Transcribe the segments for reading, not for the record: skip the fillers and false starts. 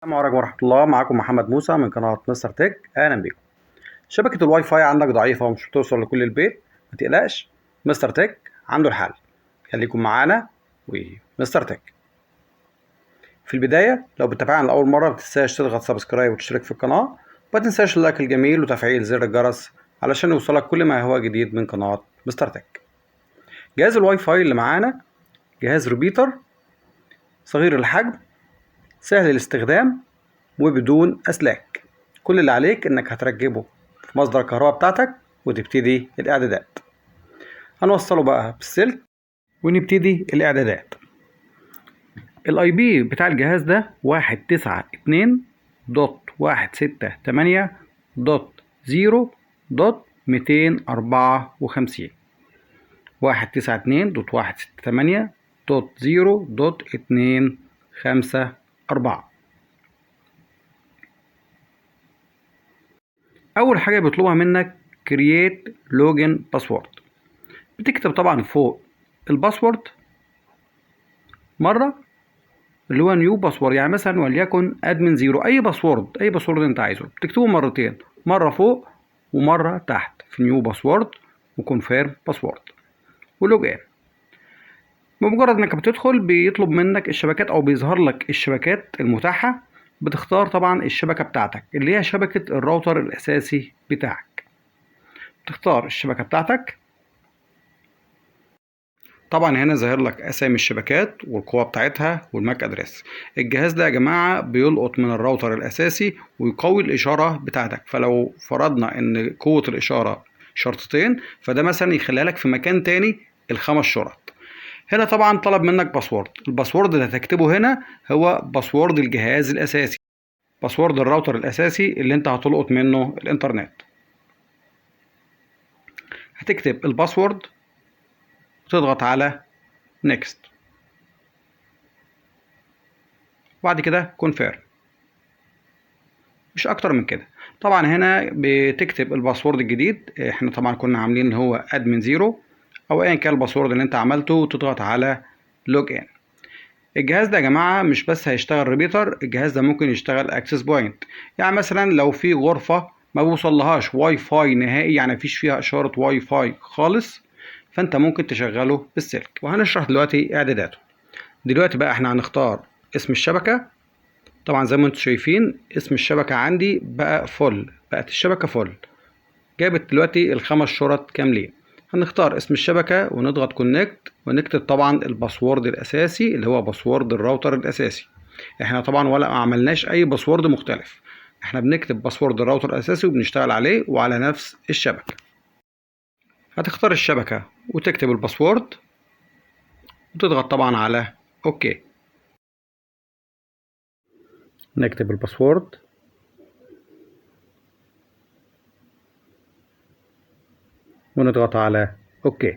السلام عليكم ورحمة الله. معاكم محمد موسى من قناة مستر تك. أهلا بيكم. شبكة الواي فاي عندك ضعيفة ومش بتوصل لكل البيت؟ ما تقلقش، مستر تك عنده الحل. خليكم معانا ومستر تك. في البداية لو بتتابعنا لأول مرة ما تنساش تضغط subscribe وتشترك في القناة، وما تنساش ال like الجميل وتفعيل زر الجرس علشان يوصلك كل ما هو جديد من قناة مستر تك. جهاز الواي فاي اللي معانا جهاز repeater صغير الحجم، سهل الاستخدام وبدون أسلاك. كل اللي عليك إنك هتركبه في مصدر الكهرباء بتاعتك وتبتدي الإعدادات. هنوصله بقى بالسلك ونبتدي الإعدادات. ال IP بتاع الجهاز ده 192.168.0.254، 192.168.0.254. أول حاجة بيطلبها منك create login password. بتكتب طبعا فوق ال password مرة اللي هو new password، يعني مثلا وليكن admin zero، اي password، اي password انت عايزه بتكتبه مرتين، مرة فوق ومرة تحت في new password و confirm password و log in. بمجرد انك بتدخل بيطلب منك الشبكات او بيظهر لك الشبكات المتاحة، بتختار طبعا الشبكة بتاعتك اللي هي شبكة الراوتر الاساسي بتاعك. بتختار الشبكة بتاعتك. طبعا هنا ظاهر لك اسامي الشبكات والقوة بتاعتها وال MAC address. الجهاز ده يا جماعة بيلقط من الراوتر الاساسي ويقوي الاشارة بتاعتك، فلو فرضنا ان قوة الاشارة شرطتين فده مثلا يخليها لك في مكان تاني الخمس شرط. هنا طبعا طلب منك password، ال password اللي هتكتبه هنا هو password الجهاز الاساسي، password ال router الاساسي اللي انت هتلقط منه الانترنت. هتكتب ال password وتضغط على next، وبعد كده confirm، مش اكتر من كده. طبعا هنا بتكتب ال password الجديد، احنا طبعا كنا عاملين اللي هو admin zero او ايا كان ال password اللي انت عملته، وتضغط على log in. الجهاز ده يا جماعة مش بس هيشتغل repeater، الجهاز ده ممكن يشتغل access point. يعني مثلا لو في غرفة ما بيوصلهاش واي فاي نهائي، يعني مفيش فيها اشارة واي فاي خالص، فانت ممكن تشغله بالسلك. وهنشرح دلوقتي اعداداته. دلوقتي بقى احنا هنختار اسم الشبكة. طبعا زي ما انتم شايفين اسم الشبكة عندي بقى full، بقت الشبكة full، جابت دلوقتي الخمس شرط كاملين. هنختار اسم الشبكة ونضغط connect، ونكتب طبعا ال password الأساسي اللي هو password ال router الأساسي. احنا طبعا ولا ما عملناش أي password مختلف، احنا بنكتب password ال router الأساسي وبنشتغل عليه وعلى نفس الشبكة. هتختار الشبكة وتكتب ال password وتضغط طبعا على okay. نكتب ال password ونضغط على okay.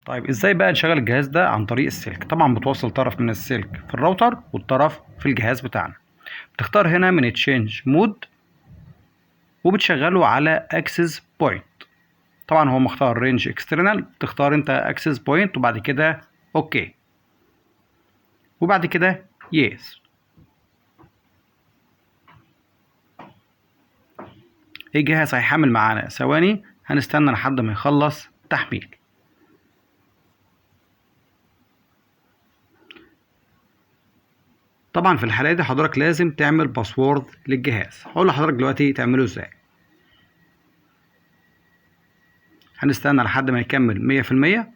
طيب ازاي بقى نشغل الجهاز ده عن طريق السلك؟ طبعا بتوصل طرف من السلك في الراوتر والطرف في الجهاز بتاعنا. بتختار هنا من change mode وبتشغله على access point. طبعا هو مختار range external، بتختار انت access point وبعد كده okay وبعد كده yes. الجهاز هيحمل معانا ثواني، هنستنى لحد ما يخلص تحميل. طبعا في الحالة دي حضرتك لازم تعمل password للجهاز، هقول لحضرتك دلوقتي تعمله ازاي. هنستنى لحد ما يكمل 100%.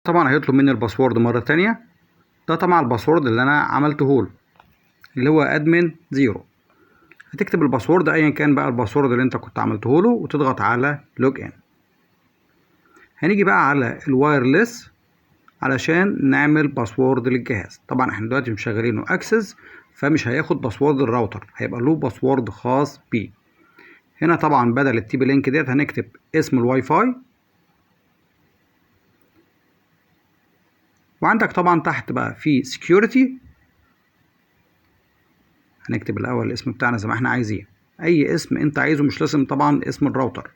طبعا هيطلب مني ال password مرة تانية، ده طبعا ال password اللي انا عملته له اللي هو admin zero. هتكتب ال password ايا كان بقى ال password اللي انت كنت عملته له وتضغط على log in. هنيجي بقى على ال wireless علشان نعمل password للجهاز. طبعا احنا دلوقتي مشغلينه access، فمش هياخد password ال router، هيبقى له password خاص بيه. هنا طبعا بدل ال TP-Link ديت هنكتب اسم الواي فاي، وعندك طبعا تحت بقى في security هنكتب الاول الاسم بتاعنا زي ما احنا عايزين، اي اسم انت عايزه، مش لازم طبعا اسم الراوتر،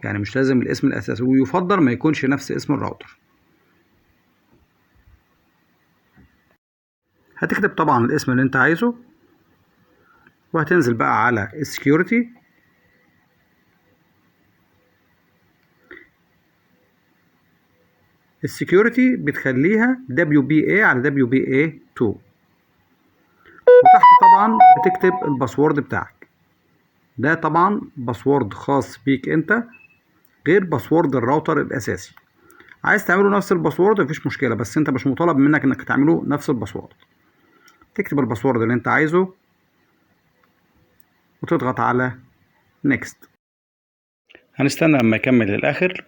يعني مش لازم الاسم الاساسي، ويفضل ما يكونش نفس اسم الراوتر. هتكتب طبعا الاسم اللي انت عايزه، وهتنزل بقى على ال security. ال security بتخليها WPA على WPA2، وتحت طبعا بتكتب ال password بتاعك. ده طبعا password خاص بيك انت، غير password ال router الاساسي. عايز تعمله نفس ال password مفيش مشكلة، بس انت مش مطالب منك انك تعمله نفس ال password. تكتب ال password اللي انت عايزه وتضغط على next. هنستنى لما يكمل للاخر،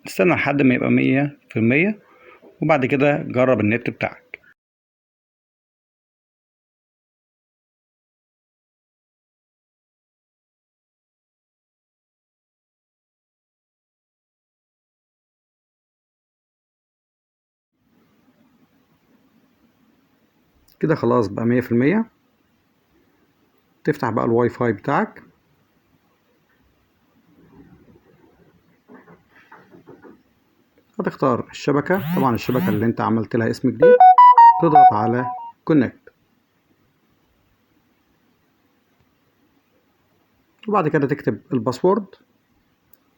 استنى لحد ما يبقى 100%، وبعد كده جرب النت بتاعك. كده خلاص بقى 100%. تفتح بقى الواي فاي بتاعك. هتختار الشبكة، طبعا الشبكة اللي انت عملت لها اسم جديد، تضغط على connect، وبعد كده تكتب ال password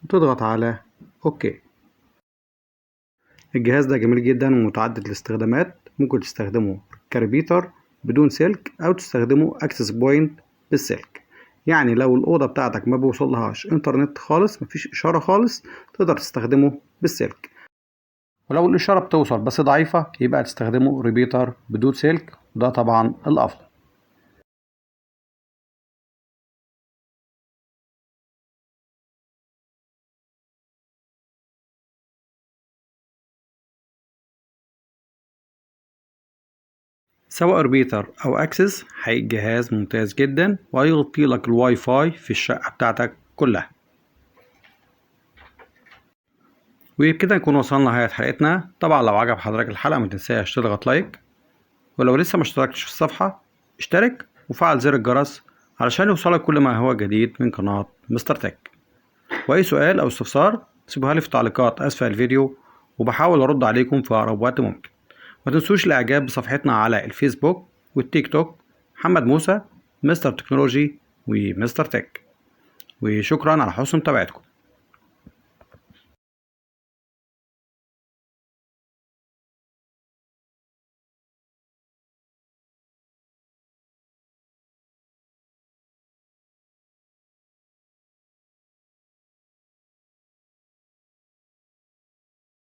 وتضغط على OK. الجهاز ده جميل جدا ومتعدد الاستخدامات، ممكن تستخدمه ك repeater بدون سلك، او تستخدمه access point بالسلك. يعني لو الأوضة بتاعتك ما بيوصلهاش انترنت خالص، مفيش إشارة خالص، تقدر تستخدمه بالسلك. ولو الإشارة بتوصل بس ضعيفة، يبقى تستخدمه repeater بدون سلك، وده طبعا الأفضل. سواء repeater أو access، حقيقي الجهاز ممتاز جدا، وهيغطي لك الواي فاي في الشقة بتاعتك كلها. وبكده نكون وصلنا لنهاية حلقتنا. طبعا لو عجب حضرتك الحلقة ما تنساش تضغط like، ولو لسه ما اشتركتش في الصفحة اشترك وفعل زر الجرس علشان يوصلك كل ما هو جديد من قناة مستر تك. وأي سؤال أو استفسار سيبوها لي في التعليقات أسفل الفيديو، وبحاول أرد عليكم في أقرب وقت ممكن. ما تنسوش الإعجاب بصفحتنا على الفيسبوك والتيك توك، محمد موسى، مستر تكنولوجي ومستر تك. وشكرا على حسن متابعتكم.